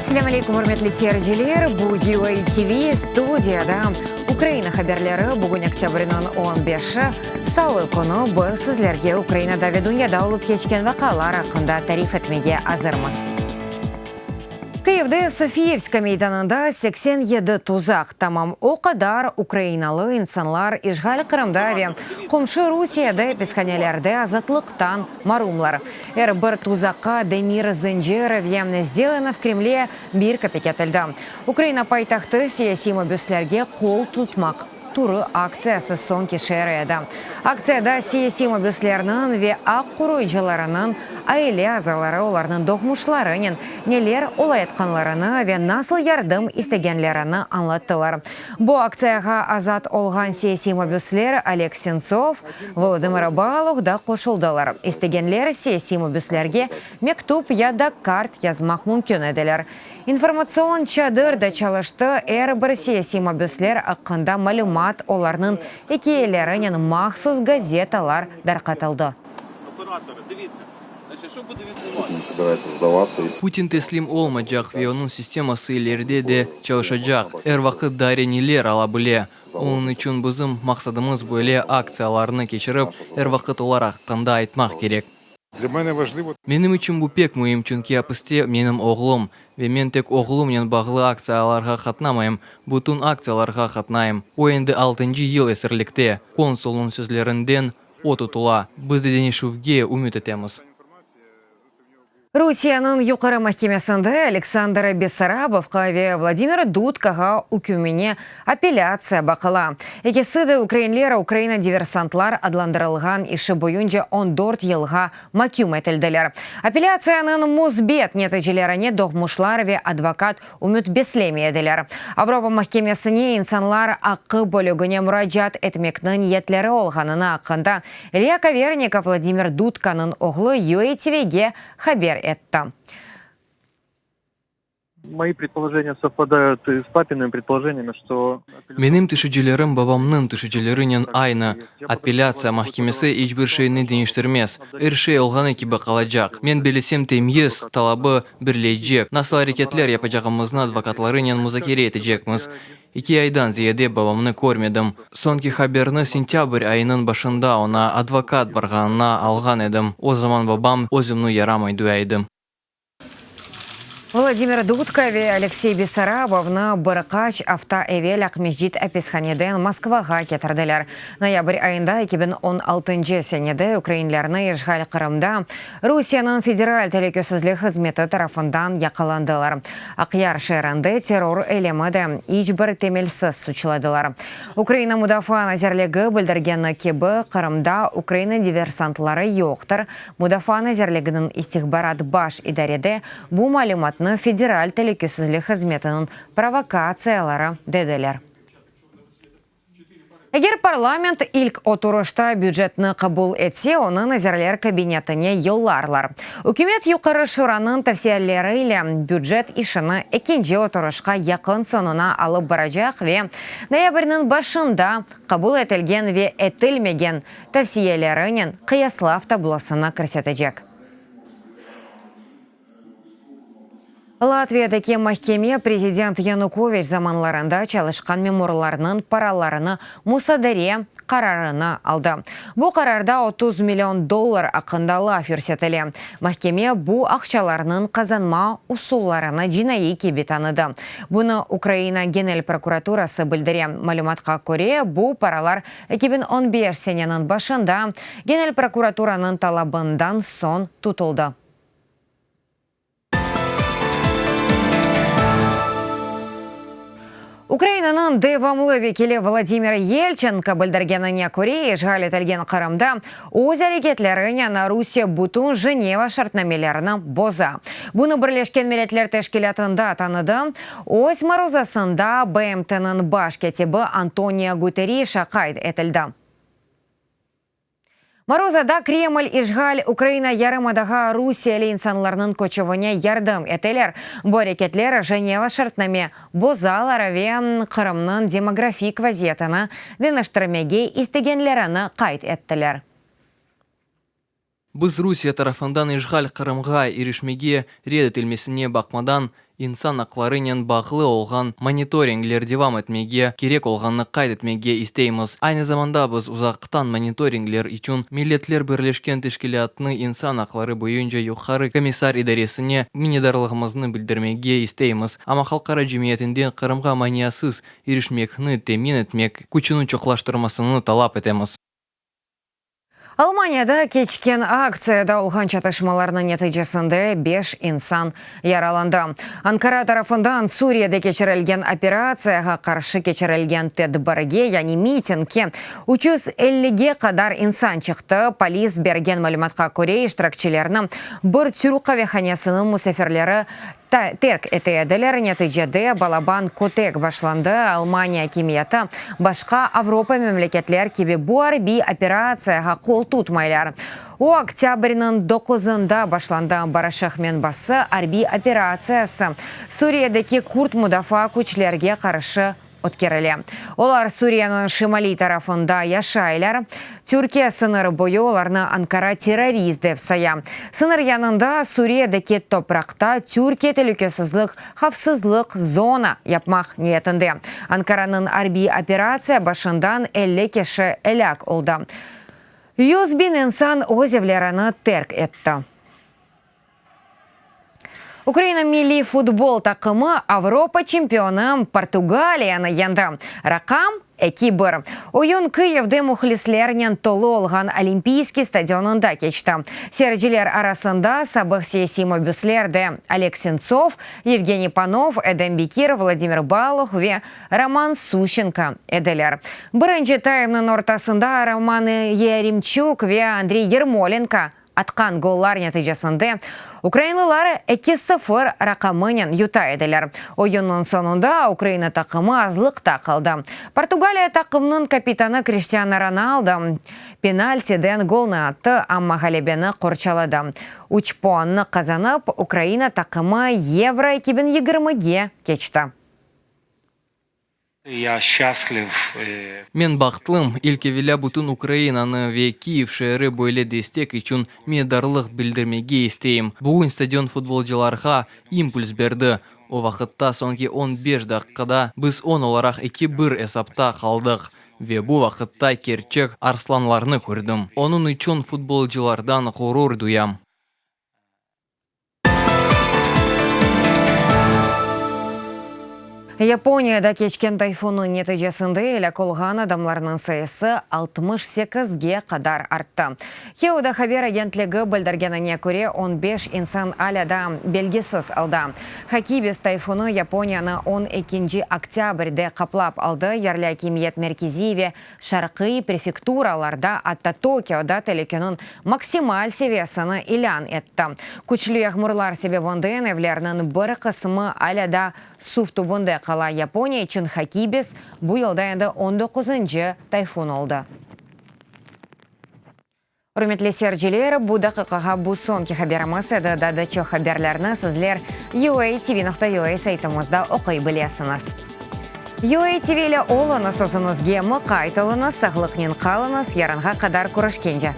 Selâm aleykum, ürmetli seyirciler! Bu UA TV, studiyada Ukraina haberleri. Bugün oktâbrniñ on beşi, salı künü. Biz sizlerge Ukrainada ve dünyada olıp keçken vaqialar aqqında tarif etmege azırmız. Kıyivde Sofiyevska meydanında 87 tuzaq, tamam o qadar ukrainalı insanlar işğal Qırımda ve qomşu Rusiyede apishanelerde azatlıqtan marumlar. Er bir tuzaqqa demir zıncır ve Sdelano v Kremle birka peketildi. Ukraina paytahtı siyasiy mabüslerge qol tutmaq turı aktsiyası soñki şeeri edi. Aktsiyada siyasiy mabüslerniñ ve aq qoruyıcılarınıñ aile azaları olarnıñ doğmuşlarınen neler olayatqanlarını ve nasıl yardım istegenlerini añlattılar. Bu aktsiyağa azat olğan siyasiy mabüsler Oleg Sentsov, Volodımır Baluh da qoşuldılar. İstegenler siyasiy mabüslerge mektüp ya da kart yazmaq mümkün ediler. İnformatsion çadır da çalıştı, er bir siyasiy mabüsler aqqında malümat, olarnıñ ikâyelerinen mahsus gazetalar darqatıldı. Putin teslim olmaycaq ve onıñ sisteması ileride de çalışacaq, er vaqıt daa reniler ala bile. Onıñ içün bizim maqsadımız böyle aktsiyalarnı keçirip, er vaqıt olar aqqında aytmaq kerek. Menim içün bu pek müim, çünki apiste menim oğlum, ve men tek oğlumnen bağlı aktsiyalarğa qatnamayım, bütün aktsiyalarğa qatnayım. O endi altıncı yıl esirlikte, konsulnıñ sözlerinden o tutula. Biz de deñişüvge ümüt etemiz. Rusiyeniñ Yuqarı mahkemesinde Aleksandr Bessarabovqa ve Vladimir Dudkağa ükümine apellâtsiya baqıla. Ekisi de ukrainler Ukraina diversantlar adlandırılğan işi boyunca 14 yılğa maküm etildiler. Apellâtsiyanıñ müsbet neticelerine doğmuşlar ve advokat ümüt beslemey ediler. Avropa mahkemesine insanlar aqqı bölügine muracaat etmekniñ niyetleri olğanını aqqında İlya Kavernikov Vladimir Dudkanıñ oğlu UA TVge haber etti. Moi predpoloženiya sovpadayut i s papinımi predpoloženiyami, çto. Menim tüşücelerim babamnıñ tüşücelerinen aynı. Apellâtsiya mahkemesi iç bir şeyni deñiştirmez. Er şey olğanı kibi qalacaq. Men bellesem temyiz talabı berileycek. Nasıl areketler yapacağımıznı advokatlarınen muzakere etecekmiz. Eki aydan ziyade babamnı körmedim. Soñki haberni sentâbr ayınıñ başında oña advokat barğanına alğan edim. O zaman babam özümni yaramay duya edim. Vladimir Dudka ve Aleksey Bessarabovnı bir qaç afta evel Aqmescit apishaneden Moskvağa ketirdiler. Noyabr ayında 2016 senede ukrainlerni işğal Qırımda Rusiyeniñ Federal telükesizlik hızmeti tarafından yaqalandılar. Aqyar şeerinde terror eylemi de iç bir temelsiz suçladılar. Ukraina Mudafaa nazirligi bildirgeni kibi, Qırımda Ukraina diversantları yoqtır. Mudafaa nazirliginiñ istihbarat baş idarede bu malümatnı Federal telükesizlik hızmetiniñ provokatsiyaları dediler. Eger parlament ilk oturışta bücetni qabul etse, onı Nazirler Kabinetine yollarlar. Ükümet Yuqarı Şuranıñ tavsiyeleri ile bücet işini ekinci oturışqa yaqın soñuna alıp baracaq ve noyabrniñ başında qabul etilgen ve etilmegen tavsiyelerinen qıyaslav tablosını kirsetecek. Latviyadaki mahkeme prezident Yanukoviç zamanlarında çalışqan memurlarnıñ paralarını musadere qararını aldı. Bu qararda 30 million dollar aqqında laf yürsetile. Mahkeme bu aqçalarnıñ qazanma usullarını cinaiy kibi tanıdı. Bunı Ukraina Genel prokuraturası bildire. Malümatqa köre, bu paralar 2015 seneniñ başında Genel prokuraturanıñ talabından soñ tutuldı. Ukrainanıñ devamlı vekili Vladimir Yelçenko bildirgenine köre, işğal etilgen Qırımda öz areketlerinen Rusiye bütün Jeneva şartnamelerini boza. Bunı Birleşken Milletler Teşkilâtında tanıdı. Öz maruzasında BMTnıñ baş kâtibi Antonio Guterişa qayd etildi. Maruzada Kreml işğal Ukraina yarımadağa rusiyeli insanlarnıñ köçüvine yardım eteler, bu areketler Jeneva şartname bozalar ve Qırımnıñ demografik vaziyetini deñiştirmege istegenlerini qayd ettiler. Biz Rusiye tarafından işğal Qırımğa irişmege red etilmesine baqmadan, İnsan aqlarınen bağlı olğan monitoringler devam etmege kerek olğanını qayd etmege isteymiz. Aynı zamanda biz uzaqtan monitoringler içün Milletler Birleşken Teşkilâtnıñ insan aqları boyunca Yuqarı komissar idaresine minnetdarlığımıznı bildirmege isteymiz, amma halqara cemiyetinden Qırımğa maniasız irişmekni temin etmek küçüni çoqlaştırmasını talap etemiz. Almaniyada keçken aktsiyada olğan çatışmalarnıñ neticesinde beş insan yaralandı. Ankara tarafından Suriyede keçirilgen operatsiyağa qarşı keçirilgen tedbirge, yani mitingge, 350-ge qadar insan çıqtı. Polis bergen malümatqa köre, iştirakçilerni bir türk qavehanesiniñ musafirleri terk ete ediler. Neticede balaban kötek başlandı. Almaniya akimiyeti başqa Avropa memleketler kibi bu arbiy operatsiyağa qol tutmaylar. O, oktâbrniñ doquzında başlandı. Barışıq menbası arbiy operatsiyası Suriyedeki kürt mudafaa küçlerge qarşı ötkerile. Olar Suriyeniñ şimaliy tarafında yaşaylar. Türkiye sıñır boyu olarnı Ankara terrorist dep saya. Sıñır yanında Suriyedeki topraqta Türkiye telükesizlik havfsızlıq zona yapmaq niyetinde. Ankaranıñ arbiy operatsiya başından 50 kişi elâk oldı. 100.000 insan öz evlerini terk etti. Ukraina milliy futbol taqımı Avropa çempionı Portugaliyanı yeñdi. Raqam, 2-1. Oyun Kıyivde mühlislernen tolu olğan Olimpiyskiy stadionında keçti. Seyirciler arasında sabıq siyasiy mabüsler de, Oleg Sentsov, Yevgeniy Panov, Edem Bekirov, Vladimir Baluh ve Roman Suşçenko ediler. Birinci taymnıñ ortasında Roman Yaremçuk ve Andriy Yermolenko Atqan gollar neticesinde ukrainalılar 2-0 raqamınen yuta ediler. Oyunnıñ soñunda Ukraina taqımı azlıqta qaldı. Portugaliya taqımnıñ kapitanı Kriştianu Ronaldo penaltiden golnı attı, amma ğalebeni qorçaladı. Üç puannı qazanıp, Ukraina taqımı Yevro 2020-ge keçti. Ya sçastliv. Men bahtlım, ilk evelâ bütün Ukrainanı ve Kiyev şeeri böyle destek içün minnetdarlıq bildirmege isteyim. Bugün stadion futbolcılarğa impuls berdi. O vaqıtta soñki on beş daqiqada biz on olaraq 2-bir esapta qaldıq. Ve bu vaqıtta kerçek arslanlarnı kördim. Onıñ içün futbolcılardan ğurur duyam. Yaponiyada keçken tayfunnıñ neticesinde elâk olğan adamlarnıñ sayısı 68-ge qadar arttı. Kyodo haber agentligi bildirgenine köre, on beş insan alâ daa belgisiz alda. Hakibis tayfunı Yaponiyanı on ekinci oktâbrde qaplap aldı, yerli akimiyet merkeziy ve Şarqiy prefekturalarda, atta Tokioda telükeniñ maksimal seviyesini ilân etti. Küçlü yağmurlar sebebinden evlerniñ bir qısmı alâ daa suv tübünde qala. Yaponiya içün Hakibis bu yılda endi on doquzıncı tayfun oldı. Ürmetli seyirciler, bu daqiqağa bu soñki haberimiz edi. Daa da çoq haberlerni sizler UATV.UA saytımızda oquy bilesiñiz. UATV ile oluñız, özüñizge muqayt oluñız, sağlıqnen qalıñız, yarınğa qadar körüşkence.